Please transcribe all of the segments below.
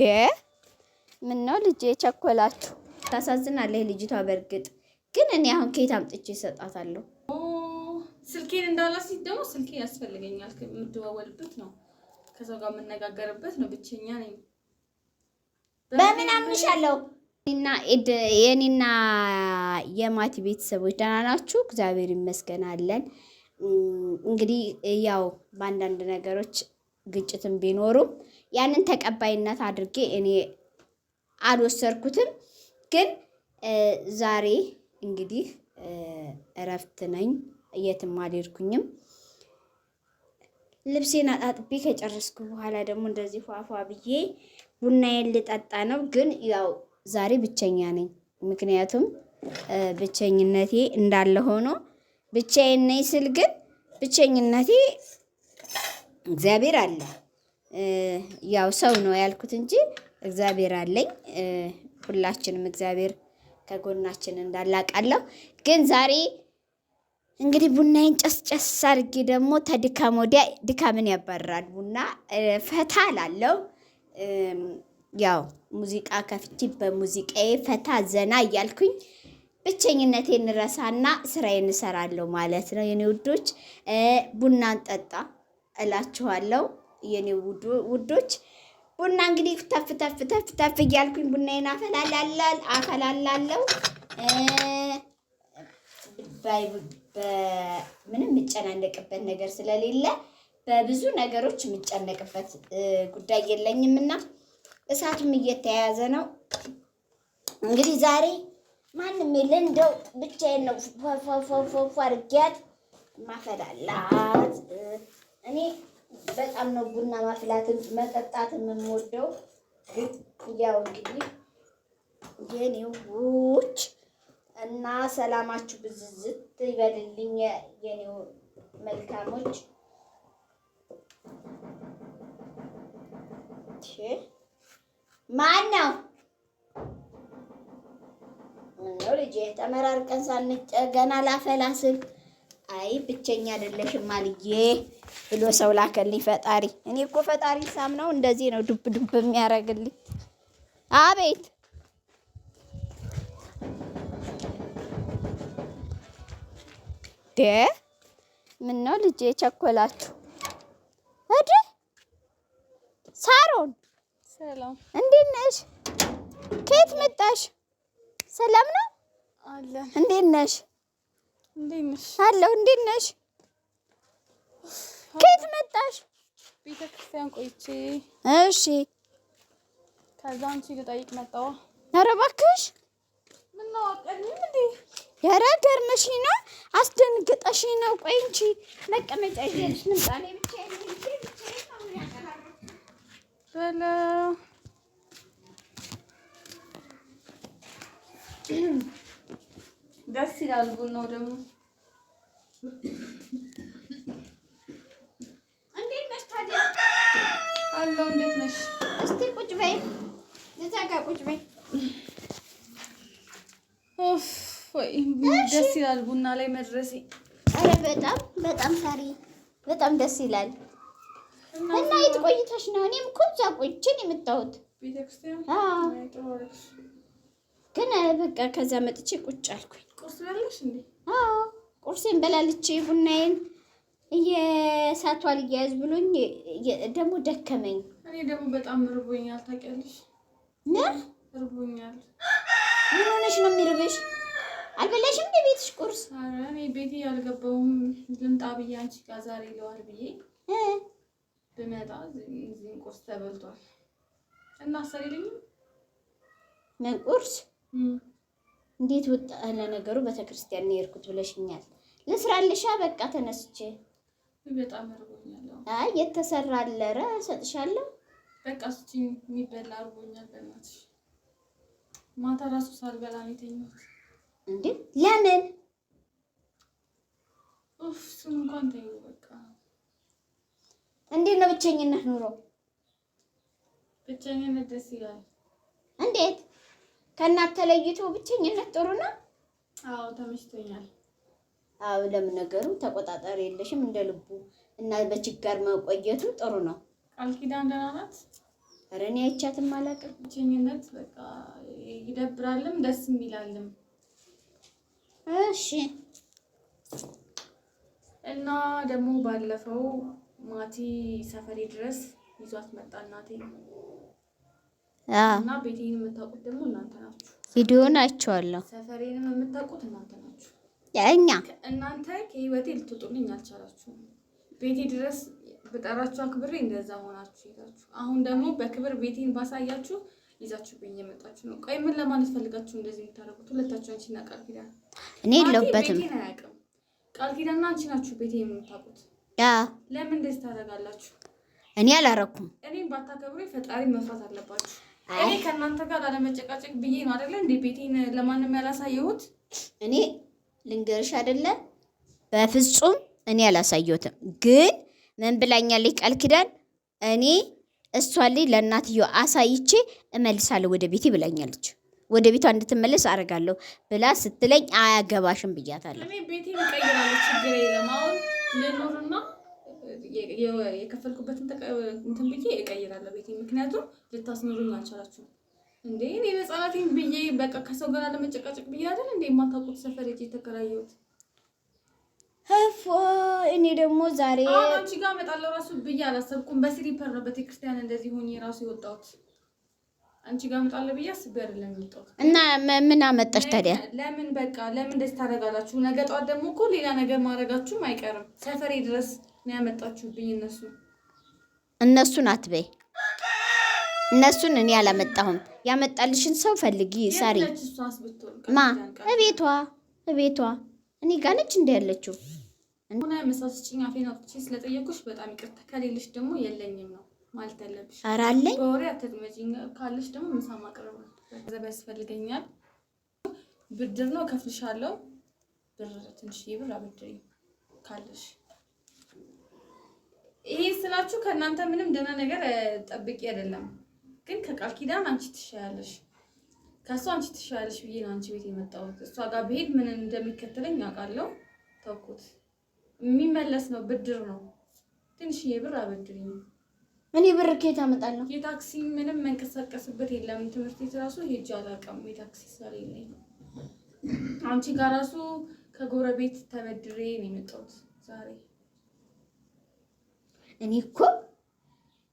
ምን ነው ልጄ ቸኮላችሁ? ታሳዝናለች ልጅቷ። በእርግጥ ግን እኔ አሁን ከየት አምጥቼ እሰጣታለሁ? ስልኬን እንዳላስይዝ ደግሞ ስልኬ ያስፈልገኛል። የምደዋወልበት ነው፣ ከሰው ጋር የምነጋገርበት ነው። ብቸኛ ነኝ። በምን አምንሻለሁ? እና የኔና የማቲ ቤተሰቦች ደህና ናችሁ? እግዚአብሔር ይመስገን አለን። እንግዲህ ያው በአንዳንድ ነገሮች ግጭትም ቢኖሩም ያንን ተቀባይነት አድርጌ እኔ አልወሰድኩትም። ግን ዛሬ እንግዲህ እረፍት ነኝ፣ የትም አልሄድኩኝም። ልብሴን አጣጥቤ ከጨረስኩ በኋላ ደግሞ እንደዚህ ፏፏ ብዬ ቡናዬን ልጠጣ ነው። ግን ያው ዛሬ ብቸኛ ነኝ። ምክንያቱም ብቸኝነቴ እንዳለ ሆኖ ብቻዬን ነኝ ስል ግን ብቸኝነቴ እግዚአብሔር አለ። ያው ሰው ነው ያልኩት እንጂ እግዚአብሔር አለኝ። ሁላችንም እግዚአብሔር ከጎናችን እንዳላቃለሁ። ግን ዛሬ እንግዲህ ቡናዬን ጨስ ጨስ አድርጌ ደግሞ ተድካም ወዲያ ድካምን ያባርራል ቡና ፈታ ላለው ያው ሙዚቃ ከፍቼ በሙዚቃዬ ፈታ ዘና እያልኩኝ ብቸኝነቴን ረሳና ስራዬን እሰራለሁ ማለት ነው። የኔ ውዶች ቡናን ጠጣ እላችኋለሁ። የኔ ውዶች ቡና እንግዲህ ተፍ ተፍ ተፍ ተፍ እያልኩኝ ቡናዬን አፈላላለሁ። ምንም የምጨናነቅበት ነገር ስለሌለ በብዙ ነገሮች የምጨነቅበት ጉዳይ የለኝም እና እሳቱም እየተያያዘ ነው። እንግዲህ ዛሬ ማንም የለ እንደው ብቻዬን ነው ፎፎፎፎ አድርጊያት ማፈላላት። እኔ በጣም ነው ቡና ማፍላትን መጠጣትን የምወደው። ግን ያው እንግዲህ የኔዎች እና ሰላማችሁ ብዝዝት ይበልልኝ የኔው መልካሞች። ማን ነው? ምነው ልጄ ተመራርቀን ሳንጨ ገና ላፈላ ስል አይ ብቸኛ አይደለሽም አልዬ ብሎ ሰው ላከልኝ ፈጣሪ። እኔ እኮ ፈጣሪ ሳምነው እንደዚህ ነው ዱብ ዱብ የሚያደርግልኝ። አቤት ደ ምነው ልጄ ቸኮላችሁ? እድ ሳሮን ሰላም፣ እንዴት ነሽ? ከየት መጣሽ? ሰላም ነው አለ። እንዴት ነሽ? እንዴት ነሽ? አለሁ። እንዴት ነሽ? ከየት መጣሽ? ቤተ ክርስቲያን ቆይቼ እሺ። ከዛ አንቺ ልጠይቅ መጣሁ። ኧረ እባክሽ ምነው አትቀድሚም እንዴ? ኧረ ገርመሽኝ ነው፣ አስደንግጠሽኝ ነው። ቆይ እንጂ መቀመጫ ይዤልሽ ልምጣ። እኔ ብቻዬን ሄጄ ብቻዬን ነው ያቀራረብኩት። በለው ደስ ይላል። ቡናው ደግሞ እንዴት ነሽ ታዲያ? አለው። እንዴት ነሽ? እስቲ ቁጭ በይ፣ እዛ ጋር ቁጭ በይ። ኡፍ ወይ ደስ ይላል ቡና ላይ መድረሴ። ኧረ በጣም በጣም ሳሪ በጣም ደስ ይላል። እና የት ቆይተሽ ነው? እኔም እኮ እዛ ቆይቼ ነው የመጣሁት። ቤተክርስቲያን አዎ፣ አይ፣ ጥሩ አደረግሽ። ግን በቃ ከዛ መጥቼ ቁጭ አልኩኝ። ቁርስ በላሽ እንዴ? አዎ ቁርሴን በላልቼ ቡናዬን እየሳቷል አልያዝ ብሎኝ ደግሞ ደከመኝ። እኔ ደግሞ በጣም ርቦኛል፣ ታውቂያለሽ? ነ ርቦኛል። ምን ሆነሽ ነው የሚርብሽ? አልበላሽም እንደ ቤትሽ ቁርስ? ኧረ እኔ ቤቴ አልገባሁም። ልምጣ ብዬ አንቺ ጋር ዛሬ ይለዋል ብዬ ብመጣ እዚህም ቁርስ ተበልቷል እና አሰሪልኝም። ምን ቁርስ እንዴት ወጣ? ለነገሩ ቤተክርስቲያን ነው የሄድኩት ብለሽኛል። ልስራልሻ በቃ ተነስቼ። በጣም ርቦኛል። አይ የተሰራ አለ፣ ኧረ እሰጥሻለሁ። በቃ ስጪኝ፣ የሚበላ ርቦኛል። በእናትሽ ማታ ራሱ ሳልበላ ነው የተኛሁት። እንዴ ለምን? ኡፍ እሱን እንኳን ተይው በቃ። እንዴት ነው ብቸኝነት ኑሮ? ብቸኝነት ደስ ይላል። እንዴት ከእናት ተለይቶ ብቸኝነት ጥሩ ነው? አዎ ተመችቶኛል። አዎ ለምን ነገሩ ተቆጣጣሪ የለሽም እንደ ልቡ እና በችጋር መቆየቱ ጥሩ ነው። ቃል ኪዳን ደህና ናት? ኧረ እኔ አይቻትም አላውቅም። ብቸኝነት በቃ ይደብራልም ደስ የሚላልም። እሺ እና ደግሞ ባለፈው ማቲ ሰፈሬ ድረስ ይዟት መጣ እናቴ እና ቤቴን የምታውቁት ደግሞ እናንተ ናችሁ። ቪዲዮን አይቼዋለሁ። ሰፈሬንም የምታውቁት እናንተ ናችሁ። እኛ እናንተ ከህይወቴ ልትወጡልኝ አልቻላችሁም። ቤቴ ድረስ በጠራችሁ አክብሬ እንደዛ ሆናችሁ ሄዳችሁ፣ አሁን ደግሞ በክብር ቤቴን ባሳያችሁ ይዛችሁብኝ እየመጣችሁ ነው። ቆይ ምን ለማለት ፈልጋችሁ እንደዚህ የምታደርጉት? ሁለታችሁ አንቺና ቃል ኪዳን። እኔ የለሁበትም። ቤቴን አያውቅም። ቃል ኪዳንና አንቺ ናችሁ ቤቴን የምታውቁት። ለምን እንደዚህ ታደርጋላችሁ? እኔ አላረኩም። እኔም ባታከብሩ ፈጣሪ መፍራት አለባችሁ። እኔ ከእናንተ ጋር ላለመጨቃጨቅ ብዬ ነው አይደለ እንዴ ቤቴን ለማንም ያላሳየሁት። እኔ ልንገርሽ አይደለ በፍጹም እኔ አላሳየሁትም። ግን ምን ብላኛለች ቃል ኪዳን? እኔ እሷን ላይ ለእናትየው አሳይቼ እመልሳለሁ ወደ ቤቴ ብላኛለች። ወደ ቤቷ እንድትመለስ አደርጋለሁ ብላ ስትለኝ አያገባሽም ብያታለሁ። እኔ ቤቴን እቀይራለሁ፣ ችግር የለም። አሁን ልኑርና የከፈልኩበትን እንትን ብዬ እቀይራለሁ ቤቴ። ምክንያቱም ልታስኖሩኝ አልቻላችሁም እንዴ። እኔ ነፃነቴን ብዬ በቃ ከሰው ጋር ለመጨቃጨቅ ብዬ አይደል እንዴ የማታውቁት ሰፈር ሄጄ የተከራየሁት። እኔ ደግሞ ዛሬ አሁን አንቺ ጋር እመጣለሁ ራሱ ብዬ አላሰብኩም። በ slipper ነው ቤተክርስቲያን እንደዚህ ሆኜ ራሱ የወጣሁት። አንቺ ጋር እመጣለሁ ብዬ አስቤ አይደለም የወጣሁት። እና ምን አመጣሽ ታዲያ? ለምን በቃ ለምን እንደዚህ ታደርጋላችሁ? ነገ ጠዋት ደግሞ እኮ ሌላ ነገር ማድረጋችሁም አይቀርም። ሰፈሬ ድረስ ነው ያመጣችሁብኝ። እነሱ እነሱን አትበይ። እነሱን እኔ አላመጣሁም። ያመጣልሽን ሰው ፈልጊ። ሳሪ ማ እቤቷ እቤቷ እኔ ጋር ነች እንደ ያለችው ሆነ ምሳ ስጪኝ አፌን አውጥቼ ስለጠየኩሽ በጣም ይቅርታ። ከሌለሽ ደግሞ የለኝም ነው ማለት ያለብሽ። ኧረ አለኝ። በወሬ አትጥመጪኝ። ካለሽ ደግሞ ምሳ ማቅረብ ነው። ገንዘብ ያስፈልገኛል። ብድር ነው እከፍልሻለሁ። ብር ትንሽዬ ብር አበድሪኝ ካለሽ። ይሄ ስላችሁ ከእናንተ ምንም ደህና ነገር ጠብቄ አይደለም፣ ግን ከቃል ኪዳን አንቺ ትሻያለሽ፣ ከእሷ አንቺ ትሻያለሽ ብዬ ነው አንቺ ቤት የመጣሁት። እሷ ጋር ብሄድ ምን እንደሚከተለኝ አውቃለሁ። ተውኩት። የሚመለስ ነው፣ ብድር ነው። ትንሽዬ ብር አበድሪኝ። እኔ ብር ከየት አመጣለሁ? የታክሲ ምንም መንቀሳቀስበት የለም። ትምህርት ቤት ራሱ ሄጄ አላውቅም የታክሲ ስለሌለኝ። አንቺ ጋር ራሱ ከጎረቤት ተበድሬ ነው የመጣሁት ዛሬ። እኔ እኮ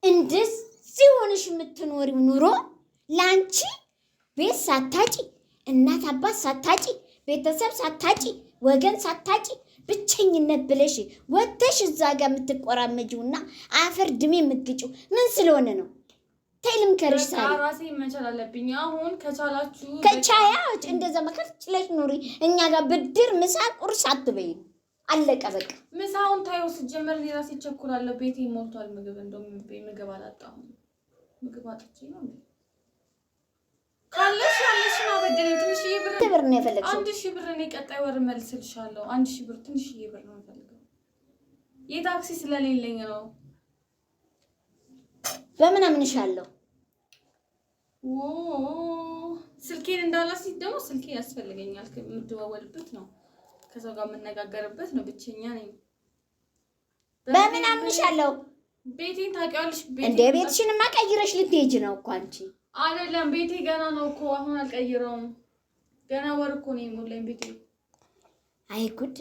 እንደዚህ ሆነሽ የምትኖሪው ኑሮ ለአንቺ ቤት ሳታጪ፣ እናት አባት ሳታጪ፣ ቤተሰብ ሳታጪ፣ ወገን ሳታጪ ብቸኝነት ብለሽ ወጥተሽ እዛ ጋር የምትቆራመጂውና አፈር ድሜ የምትግጪው ምን ስለሆነ ነው? ተይ ልምከርሽ ሳሪ፣ ራሴ መቻል አለብኝ። አሁን ከቻላችሁ ከቻያች እንደዛ መከር ችለሽ ኑሪ። እኛ ጋር ብድር ምሳ ቁርስ አትበይም። አለቀ በቃ። ምሳውን ታየው ስጀመር እኔ ራሴ እቸኩላለሁ። ቤቴ ሞልቷል ምግብ። እንደውም ምግብ አላጣሁም። ምግብ አጥቼ ነው እንዴ? ካለሽ ያለሽን አበድሪኝ። ትንሽዬ ብር ብር ነው የፈለግሽው? 1000 ብር እኔ ቀጣይ ወር እመልስልሻለሁ። 1000 ብር ትንሽዬ ብር ነው የምፈልገው። የታክሲ ስለሌለኝ ነው። በምን አምንሻለሁ? ስልኬን እንዳላስይዝ ደግሞ ስልኬ ያስፈልገኛል። የምደዋወልበት ነው፣ ከሰው ጋር የምነጋገርበት ነው። ብቸኛ ነኝ። በምን አምንሻለሁ? ቤቴን ታውቂዋለሽ። እንደ ቤትሽንማ ቀይረሽ ልትሄጂ ነው እኮ አንቺ። አይደለም ቤቴ ገና ነው እኮ አሁን አልቀይረውም። ገና ወር እኮ ነው የሞላኝ ቤቴ። አይ ጉድ!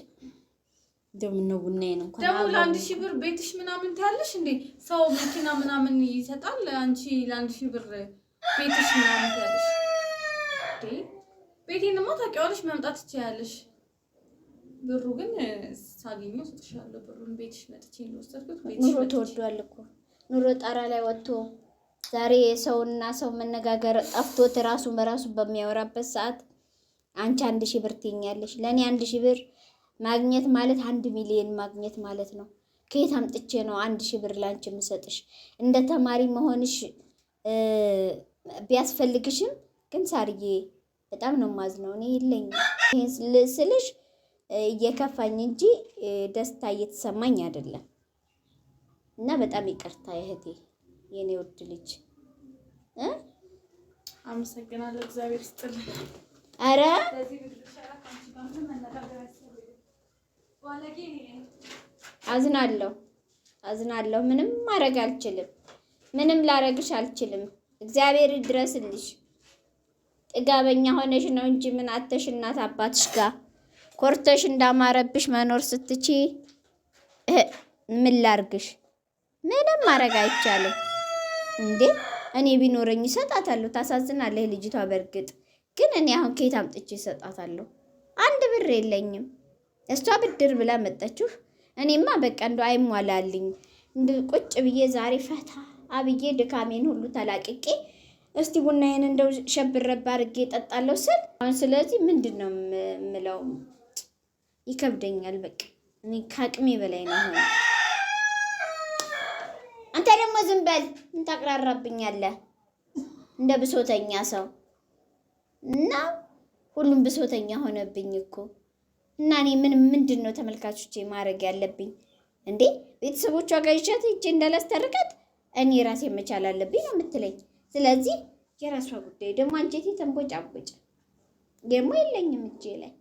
እንደው ቡናዬን እንኳን ደግሞ ለ1000 ብር ቤትሽ ምናምን ትያለሽ እንዴ? ሰው መኪና ምናምን ይሰጣል። አንቺ ለ1000 ብር ቤትሽ ምናምን ትያለሽ እንዴ? ቤቴንማ ታውቂዋለሽ፣ መምጣት ትችያለሽ። ብሩ ግን ሳገኘው እሰጥሻለሁ። ብሩን ቤትሽ መጥቼ እንደወሰድኩት ቤትሽ ኑሮ ተወዷል እኮ ኑሮ ጣራ ላይ ወጥቶ ዛሬ ሰውና ሰው መነጋገር ጠፍቶት ራሱ በራሱ በሚያወራበት ሰዓት አንቺ 1000 ብር ትይኛለሽ። ለእኔ 1000 ብር ማግኘት ማለት 1 ሚሊዮን ማግኘት ማለት ነው። ከየት አምጥቼ ነው 1000 ብር ላንቺ የምሰጥሽ? እንደ ተማሪ መሆንሽ ቢያስፈልግሽም ግን ሳርዬ በጣም ነው የማዝነው። እኔ የለኝም። ይሄን ስልሽ እየከፋኝ እንጂ ደስታ እየተሰማኝ አይደለም። እና በጣም ይቅርታ እህቴ፣ የኔ ውድ ልጅ። አመሰግናለሁ። እግዚአብሔር ይስጥልኝ። አረ አዝናለሁ፣ አዝናለሁ። ምንም ማድረግ አልችልም። ምንም ላረግሽ አልችልም። እግዚአብሔር ይድረስልሽ። ጥጋበኛ ሆነሽ ነው እንጂ ምን አተሽ እናት አባትሽ ጋር ኮርተሽ እንዳማረብሽ መኖር ስትቺ ምን ላርግሽ? ምንም ማድረግ አይቻልም እንዴ። እኔ ቢኖረኝ እሰጣታለሁ። ታሳዝናለህ ልጅቷ። በእርግጥ ግን እኔ አሁን ከየት አምጥቼ እሰጣታለሁ? አንድ ብር የለኝም። እሷ ብድር ብላ መጣችሁ። እኔማ በቃ እንደው አይሟላልኝ ቁጭ ብዬ ዛሬ ፈታ አብዬ ድካሜን ሁሉ ተላቅቄ እስቲ ቡናዬን እንደው ሸብረባ አድርጌ እጠጣለሁ ስል አሁን ስለዚህ ምንድን ነው የምለው? ይከብደኛል። በቃ እኔ ከአቅሜ በላይ ነው ሆነ። አንተ ደግሞ ዝም በል፣ ምን ታቅራራብኛለህ? እንደ ብሶተኛ ሰው እና ሁሉም ብሶተኛ ሆነብኝ እኮ። እና እኔ ምን ምንድን ነው ተመልካቾቼ ማድረግ ያለብኝ እንዴ? ቤተሰቦቿ ጋር ይዣት ሂጄ እንዳላስታርቃት እኔ ራሴ መቻል አለብኝ ነው የምትለኝ። ስለዚህ የራሷ ጉዳይ። ደግሞ አንጀቴ ተንቦጫቦጫ፣ ደግሞ የለኝም እጄ ላይ።